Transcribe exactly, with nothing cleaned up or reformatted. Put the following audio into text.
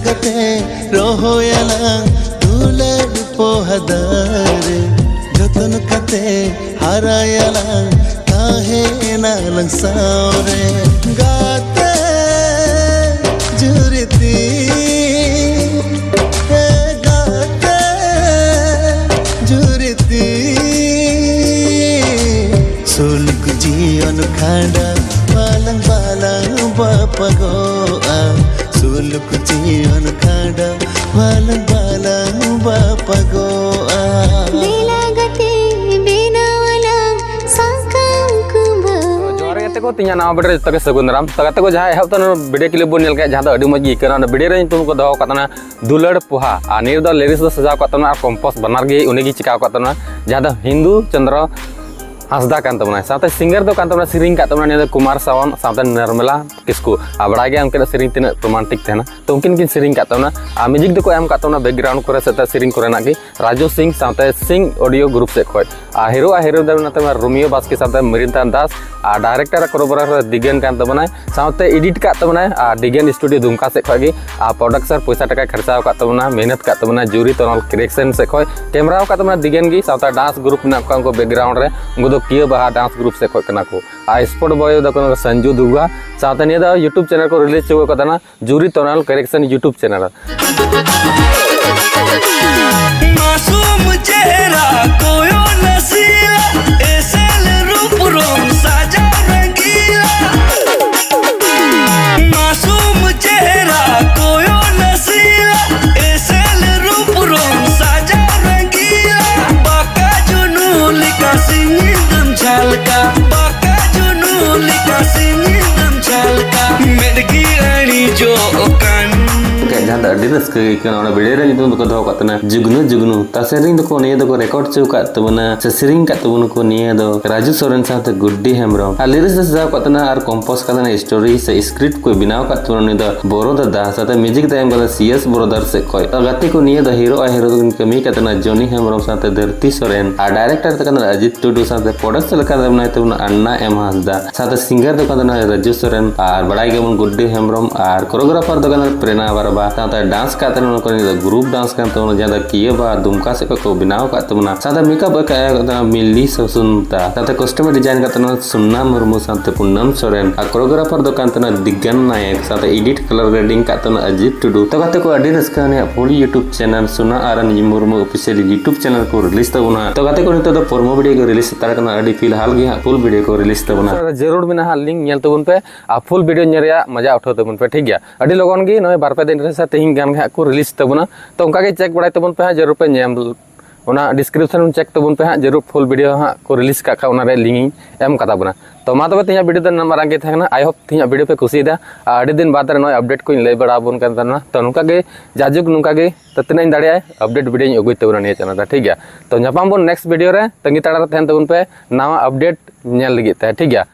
ᱠᱟᱛᱮ ᱨᱚᱦᱚᱭᱟᱞᱟᱝ ᱫᱩᱞᱟᱹᱲ ᱯᱚᱦᱟ ᱫᱟᱨᱮ, ᱡᱚᱛᱚᱱ ᱠᱟᱛᱮ ᱦᱟᱨᱟᱭᱟᱞᱟᱝ ᱛᱟᱦᱮᱱᱟᱞᱟᱝ ᱥᱟᱶᱨᱮ᱾ ᱜᱟᱛᱮ ᱡᱩᱨᱤᱛᱤ, ᱦᱮ ᱜᱟᱛᱮ ᱡᱩᱨᱤᱛᱤ, ᱥᱩᱞᱩᱠ ᱡᱤᱭᱚᱱ ᱠᱷᱟᱸᱰᱟ ᱵᱟᱞᱟᱝ ᱵᱟᱞᱟᱝ ᱵᱟᱯᱟᱜᱚᱜᱼᱟ, ᱥᱩᱞᱩᱠ ᱡᱤᱭᱚᱱ ᱠᱷᱟᱸᱰᱟ ᱵᱟᱞᱟᱝ ᱵᱟᱞᱟᱝ ᱵᱟᱯᱟᱜᱚᱜᱼᱟ᱾ ᱫᱮᱞᱟ ᱜᱟᱛᱮ ᱵᱮᱱᱟᱣ ᱟᱞᱟᱝ ᱥᱟᱠᱟᱢ ᱠᱩᱢᱵᱟᱹ᱾ ᱡᱚᱦᱟᱨ ᱜᱮ ᱜᱟᱛᱮ ᱠᱚ, ᱛᱮᱦᱮᱧᱟᱜ ᱱᱟᱣᱟ video ᱨᱮ ᱡᱚᱛᱚ ᱜᱮ ᱥᱟᱹᱜᱩᱱ ᱫᱟᱨᱟᱢ᱾ ᱛᱚ ᱜᱟᱛᱮ ᱠᱚ, ᱡᱟᱦᱟᱸ ᱮᱦᱚᱵ ᱛᱮ ᱱᱚᱣᱟ video clip ᱵᱚᱱ ᱧᱮᱞ ᱠᱮᱫ, ᱡᱟᱦᱟᱸ ᱫᱚ ᱟᱹᱰᱤ ᱢᱚᱡᱽ ᱜᱮ ᱟᱹᱭᱠᱟᱹᱣ ᱮᱱᱟ, ᱚᱱᱟ video ᱨᱮ ᱧᱩᱛᱩᱢ ᱠᱚ ᱫᱚᱦᱚ ᱟᱠᱟᱫ ᱛᱟᱦᱮᱱᱟ ᱫᱩᱞᱟᱹᱲ ᱯᱚᱦᱟ, ᱟᱨ ᱱᱤᱭᱟᱹ ᱫᱚ lyrics ᱫᱚ ᱥᱟᱡᱟᱣ ᱟᱠᱟᱫ ᱛᱟᱦᱮᱱᱟ ᱟᱨ compose ᱵᱟᱱᱟᱨ ᱜᱮ ᱩᱱᱤ ᱜᱮ ᱪᱤᱠᱟᱣ ᱟᱠᱟᱫ ᱛᱟᱦᱮᱱᱟ, ᱡᱟᱦᱟᱸ ᱫᱚ ᱦᱤᱱᱫᱩ ᱪᱚᱸᱫᱽᱨᱚ ᱦᱟᱸᱥᱫᱟ ᱠᱟᱱ ᱛᱟᱵᱚᱱᱟᱭ᱾ ᱥᱟᱶᱛᱮ singer ᱫᱚ ᱠᱟᱱ ᱛᱟᱵᱚᱱᱟ, ᱥᱮᱨᱮᱧ ᱠᱟᱜ ᱛᱟᱵᱚᱱᱟ ᱱᱤᱭᱟᱹ ᱫᱚ ᱠᱩᱢᱟᱨ ᱥᱟᱣᱟᱱ ᱥᱟᱶᱛᱮ ᱱᱤᱨᱢᱚᱞᱟ ᱠᱤᱥᱠᱩ᱾ ᱟᱨ ᱵᱟᱲᱟᱭ ᱜᱮᱭᱟ ᱩᱱᱠᱤᱱᱟᱜ ᱥᱮᱨᱮᱧ ᱛᱤᱱᱟᱹᱜ romantic ᱛᱟᱦᱮᱱᱟ, ᱛᱚ ᱩᱱᱠᱤᱱ ᱠᱤᱱ ᱥᱮᱨᱮᱧ ᱠᱟᱜ ᱛᱟᱵᱚᱱᱟ᱾ ᱟᱨ music ᱫᱚᱠᱚ ᱮᱢ ᱠᱟᱜ ᱛᱟᱵᱚᱱᱟ background ᱠᱚᱨᱮ ᱥᱮ ᱥᱮᱨᱮᱧ ᱠᱚᱨᱮᱱᱟᱜ ᱜᱮ ᱨᱟᱡᱩ ᱥᱤᱝ ᱥᱟᱶᱛᱮ ᱥᱤᱝ audio group ᱥᱮᱫ ᱠᱷᱚᱡ᱾ ᱟᱨ hero ᱟᱨ heroine ᱫᱚ ᱢᱮᱱᱟᱜ ᱛᱟᱵᱚᱱᱟ ᱨᱳᱢᱤᱭᱳ ᱵᱟᱥᱠᱮ ᱥᱟᱶᱛᱮ ᱢᱨᱤᱱᱫᱟ ᱫᱟᱥ, ᱟᱨ director ᱟᱨ choreographer ᱫᱤᱜᱮᱱ ᱠᱟᱱ ᱛᱟᱵᱚᱱᱟᱭ, ᱥᱟᱶᱛᱮ edit ᱠᱟᱜ ᱛᱟᱵᱚᱱᱟᱭ ᱟᱨ ᱫᱤᱜᱮᱱ studio ᱫᱩᱢᱠᱟ ᱥᱮᱫ ᱠᱷᱚᱡ ᱜᱮ᱾ ᱟᱨ producer ᱯᱚᱭᱥᱟ ᱴᱟᱠᱟᱭ ᱠᱷᱚᱨᱪᱟ ᱟᱠᱟᱫ ᱛᱟᱵᱚᱱᱟ, ᱢᱮᱦᱱᱚᱛ ᱠᱟᱜ ᱛᱟᱵᱚᱱᱟ ᱡᱩᱨᱤ ᱛᱚᱱᱚᱞ ᱠᱨᱤᱭᱮᱥᱚᱱ ᱥᱮᱫ ᱠᱷᱚᱡ, camera ᱟᱠᱟᱫ ᱛᱟᱵᱚᱱᱟ ᱫᱤᱜᱮᱱ ᱜᱮ, ᱥᱟᱶᱛᱮ dance group ᱢᱮᱱᱟᱜ ᱠᱚᱣᱟ ᱩᱱᱠᱩ background ᱨᱮ, ᱩᱱᱠᱩ ᱫᱚ ᱠᱤᱭᱟᱹ ᱵᱟᱦᱟ dance group ᱥᱮᱫ ᱠᱷᱚᱡ ᱠᱟᱱᱟ ᱠᱚ᱾ ᱟᱨ sport boy ᱫᱚ ᱠᱟᱱᱟ ᱥᱚᱧᱡᱩ ᱫᱩᱜᱟ, ᱥᱟᱶᱛᱮ ᱱᱤᱭᱟᱹ ᱫᱚ YouTube channel ᱠᱚ release ᱦᱚᱪᱚ ᱟᱠᱟᱫᱟ ᱡᱩᱨᱤ ᱛᱚᱱᱟᱞ ᱠᱨᱤᱭᱮᱥᱚᱱ YouTube channel᱾ मासूम चेहरा कोयो नसीला, एसल रूप रोम साजा रंगीला। मासूम चेहरा कोयो नसीला, एसल रूप रोम साजा रंगीला। बाका जुनू लिका सिंगिंदम झालका, बाका जुनू लिका सिंगिंदम झालका। मेडगी अणी जो ओकान। ᱡᱟᱦᱟᱸ ᱫᱚ ᱟᱹᱰᱤ ᱨᱟᱹᱥᱠᱟᱹ ᱜᱮ ᱟᱹᱭᱠᱟᱹᱣ ᱮᱱᱟ᱾ ᱚᱱᱟ video ᱨᱮ ᱧᱩᱛᱩᱢ ᱫᱚᱠᱚ ᱫᱚᱦᱚ ᱠᱟᱜ ᱛᱟᱦᱮᱱᱟ ᱡᱩᱜᱽᱱᱩ ᱡᱩᱜᱽᱱᱩ᱾ ᱛᱟ ᱥᱮᱨᱮᱧ ᱫᱚᱠᱚ ᱱᱤᱭᱟᱹ ᱫᱚᱠᱚ record ᱦᱚᱪᱚ ᱟᱠᱟᱫ ᱛᱟᱵᱚᱱᱟ ᱥᱮ ᱥᱮᱨᱮᱧ ᱟᱠᱟᱫ ᱛᱟᱵᱚᱱᱟ ᱠᱚ ᱱᱤᱭᱟᱹ ᱫᱚ ᱨᱟᱡᱩ ᱥᱚᱨᱮᱱ ᱥᱟᱶᱛᱮ ᱜᱩᱰᱰᱤ ᱦᱮᱢᱵᱨᱚᱢ᱾ ᱟᱨ lyrics ᱫᱚ ᱥᱟᱡᱟᱣ ᱟᱠᱟᱫ ᱛᱟᱦᱮᱱᱟ ᱟᱨ compose ᱟᱠᱟᱫ ᱛᱟᱦᱮᱱᱟ, story ᱥᱮ script ᱠᱚ ᱵᱮᱱᱟᱣ ᱟᱠᱟᱫ ᱛᱟᱵᱚᱱᱟ ᱩᱱᱤ ᱫᱚ ᱵᱚᱨᱚ ᱫᱟᱫᱟ, ᱥᱟᱶᱛᱮ music ᱫᱚ ᱮᱢ ᱠᱟᱫᱟ ᱥᱤ ᱮᱥ ᱵᱨᱚᱫᱟᱨ ᱥᱮᱫ ᱠᱷᱚᱡ᱾ ᱟᱨ ᱜᱟᱛᱮ ᱠᱚ ᱱᱤᱭᱟᱹ ᱫᱚ hero ᱟᱨ heroine ᱫᱚᱠᱤᱱ ᱠᱟᱹᱢᱤ ᱟᱠᱟᱫ ᱛᱟᱦᱮᱱᱟ ᱡᱚᱱᱤ ᱦᱮᱢᱵᱨᱚᱢ ᱥᱟᱶᱛᱮ ᱫᱷᱟᱹᱨᱛᱤ ᱥᱚᱨᱮᱱ, ᱟᱨ director ᱫᱚ ᱠᱟᱱᱟ ᱚᱡᱤᱛ ᱴᱩᱰᱩ, ᱥᱟᱶᱛᱮ producer ᱞᱮᱠᱟ ᱫᱚ ᱢᱮᱱᱟᱭ ᱛᱟᱵᱚᱱᱟ ᱟᱱᱱᱟ ᱮᱢ ᱦᱟᱸᱥᱫᱟ, ᱥᱟᱶᱛᱮ singer ᱫᱚ ᱠᱟᱱ ᱛᱟᱵᱚᱱᱟ ᱨᱟᱡᱩ ᱥᱚᱨᱮᱱ, ᱟᱨ ᱵᱟᱲᱟᱭ ᱜᱮᱭᱟᱵᱚᱱ ᱜᱩᱰᱰᱤ ᱦᱮᱢᱵᱨᱚᱢ, ᱟᱨ choreographer ᱫᱚ ᱠᱟᱱᱟ ᱯᱨᱮᱨᱱᱟ ᱵᱟᱨᱵᱟ᱾ ᱥᱟᱶᱛᱮ ᱰᱟᱱᱥ ᱠᱟᱜ ᱛᱟᱦᱮᱱᱟ, ᱚᱱᱟ ᱠᱚ ᱱᱤᱭᱟᱹ ᱫᱚ ᱜᱨᱩᱯ ᱰᱟᱱᱥ ᱠᱟᱱ ᱛᱟᱵᱚᱱᱟ, ᱡᱟᱦᱟᱸ ᱫᱚ ᱠᱤᱭᱟᱹ ᱵᱟ ᱫᱩᱢᱠᱟ ᱥᱮᱫ ᱠᱷᱚᱱ ᱠᱚ ᱵᱮᱱᱟᱣ ᱟᱠᱟᱫ ᱛᱟᱵᱚᱱᱟ᱾ ᱥᱟᱶᱛᱮ ᱢᱮᱠᱟᱯ ᱟᱠᱟᱫ ᱛᱟᱦᱮᱱᱟ ᱢᱤᱞᱞᱤ ᱥᱚᱥᱩᱱᱛᱟ, ᱥᱟᱶᱛᱮ ᱠᱚᱥᱴᱚᱢ ᱰᱤᱡᱟᱭᱤᱱ ᱠᱟᱜ ᱛᱟᱦᱮᱱᱟ ᱥᱩᱱᱱᱟ ᱢᱩᱨᱢᱩ ᱥᱟᱶᱛᱮ ᱯᱩᱱᱱᱟᱢ ᱥᱚᱨᱮᱱ, ᱟᱨ ᱠᱳᱨᱳᱜᱨᱟᱯᱷᱟᱨ ᱫᱚ ᱠᱟᱱ ᱛᱟᱦᱮᱱᱟ ᱫᱤᱜᱟᱱ ᱱᱟᱭᱮᱠ, ᱥᱟᱶᱛᱮ ᱮᱰᱤᱴ ᱠᱟᱞᱟᱨ ᱜᱨᱮᱰᱤᱝ ᱠᱟᱜ ᱛᱟᱦᱮᱱᱟ ᱟᱡᱤᱛ ᱴᱩᱰᱩ᱾ ᱛᱚ ᱜᱟᱛᱮ ᱠᱚ, ᱟᱹᱰᱤ ᱨᱟᱹᱥᱠᱟᱹ ᱟᱱᱟᱜ ᱯᱷᱩᱞ YouTube ᱪᱮᱱᱮᱞ ᱥᱩᱱᱟ ᱟᱨ ᱢᱩᱨᱢᱩ ᱚᱯᱷᱤᱥᱤᱭᱟᱞ YouTube ᱪᱮᱱᱮᱞ ᱠᱚ ᱨᱤᱞᱤᱡᱽ ᱛᱟᱵᱚᱱᱟ᱾ ᱛᱚ ᱜᱟᱛᱮ ᱠᱚ, ᱱᱤᱛᱚᱜ ᱫᱚ ᱯᱨᱚᱢᱳ ᱵᱷᱤᱰᱤᱭᱳ ᱠᱚ ᱨᱤᱞᱤᱡᱽ ᱦᱟᱛᱟᱲ ᱠᱟᱱᱟ, ᱟᱹᱰᱤ ᱯᱷᱤᱞᱦᱟᱞ ᱜᱮ ᱦᱟᱸᱜ ᱯᱷᱩᱞ ᱵᱷᱤᱰᱤᱭᱳ ᱠᱚ ᱨᱤᱞᱤᱡᱽ ᱛᱟᱵᱚᱱᱟ᱾ ᱡᱟᱹᱨᱩᱲ ᱢᱮᱱᱟᱜᱼᱟ ᱦᱟᱸᱜ, ᱞᱤᱝᱠ ᱧᱮᱞ ᱛᱟᱵᱚᱱ ᱯᱮ ᱟᱨ ᱯᱷᱩᱞ ᱵᱷᱤᱰᱤᱭᱳ ᱧᱮᱞ ᱨᱮᱭᱟᱜ ᱢᱚᱡᱟ ᱩᱴᱷᱟᱹᱣ ᱛᱟᱵᱚᱱ ᱯᱮ, ᱴᱷᱤᱠ ᱜᱮᱭᱟ? ᱟᱹᱰᱤ ᱞᱚᱜᱚᱱ ᱜᱮ ᱱᱚᱜᱼᱚᱭ ᱵᱟᱨ ᱯᱮ ᱫᱤᱱ ᱨᱮ ᱥᱮ ᱛᱮᱦᱮᱧ ᱜᱟᱱ ᱜᱮ ᱦᱟᱸᱜ ᱠᱚ ᱨᱤᱞᱤᱡᱽ ᱛᱟᱵᱚᱱᱟ᱾ ᱛᱚ ᱚᱱᱠᱟ ᱜᱮ ᱪᱮᱠ ᱵᱟᱲᱟᱭ ᱛᱟᱵᱚᱱ ᱯᱮ ᱦᱟᱸᱜ, ᱡᱟᱹᱨᱩᱲ ᱯᱮ ᱧᱮᱞ, ᱚᱱᱟ ᱰᱤᱥᱠᱨᱤᱯᱥᱚᱱ ᱪᱮᱠ ᱛᱟᱵᱚᱱ ᱯᱮ ᱦᱟᱸᱜ, ᱡᱟᱹᱨᱩᱲ ᱯᱷᱩᱞ ᱵᱷᱤᱰᱤᱭᱳ ᱦᱟᱸᱜ ᱠᱚ ᱨᱤᱞᱤᱡᱽ ᱠᱟᱜ ᱠᱷᱟᱱ ᱚᱱᱟ ᱨᱮ ᱞᱤᱝᱠ ᱤᱧ ᱮᱢ ᱠᱟᱛᱟ ᱵᱚᱱᱟ᱾ ᱛᱚ ᱢᱟ ᱛᱚᱵᱮ ᱛᱮᱦᱮᱧᱟᱜ ᱵᱷᱤᱰᱤᱭᱳ ᱫᱚ ᱱᱤᱱᱟᱹᱜ ᱢᱟᱨᱟᱝ ᱜᱮ ᱛᱟᱦᱮᱸ ᱠᱟᱱᱟ᱾ I hope ᱛᱮᱦᱮᱧᱟᱜ ᱵᱷᱤᱰᱤᱭᱳ ᱯᱮ ᱠᱩᱥᱤᱭᱮᱫᱟ᱾ ᱟᱨ ᱟᱹᱰᱤ ᱫᱤᱱ ᱵᱟᱫᱽ ᱨᱮ ᱱᱚᱜᱼᱚᱭ ᱟᱯᱰᱮᱴ ᱠᱚᱧ ᱞᱟᱹᱭ ᱵᱟᱲᱟ ᱟᱵᱚᱱ ᱠᱟᱱ ᱛᱟᱦᱮᱱᱟ᱾ ᱛᱚ ᱱᱚᱝᱠᱟ ᱜᱮ ᱡᱟᱡᱩᱜᱽ ᱱᱚᱝᱠᱟ ᱜᱮ ᱛᱚ ᱛᱤᱱᱟᱹᱜ ᱤᱧ ᱫᱟᱲᱮᱭᱟᱜᱼᱟ ᱟᱯᱰᱮᱴ ᱵᱷᱤᱰᱤᱭᱳᱧ ᱟᱹᱜᱩᱭ ᱛᱟᱵᱚᱱᱟ ᱱᱤᱭᱟᱹ ᱪᱮᱱᱮᱞ ᱨᱮ, ᱴᱷᱤᱠ ᱜᱮᱭᱟ? ᱛᱚ ᱧᱟᱯᱟᱢ ᱵᱚᱱ ᱱᱮᱠᱥᱴ ᱵᱷᱤᱰᱤᱭᱳ ᱨᱮ, ᱛᱟᱺᱜᱤ ᱛᱟᱲᱟᱜ ᱨᱮ ᱛᱟᱦᱮᱱ ᱛᱟᱵᱚᱱ ᱯᱮ ᱱᱟᱣᱟ ᱟᱯᱰᱮᱴ ᱧᱮᱞ ᱞᱟᱹᱜᱤᱫ ᱛᱮ, ᱴᱷᱤᱠ ᱜᱮᱭᱟ?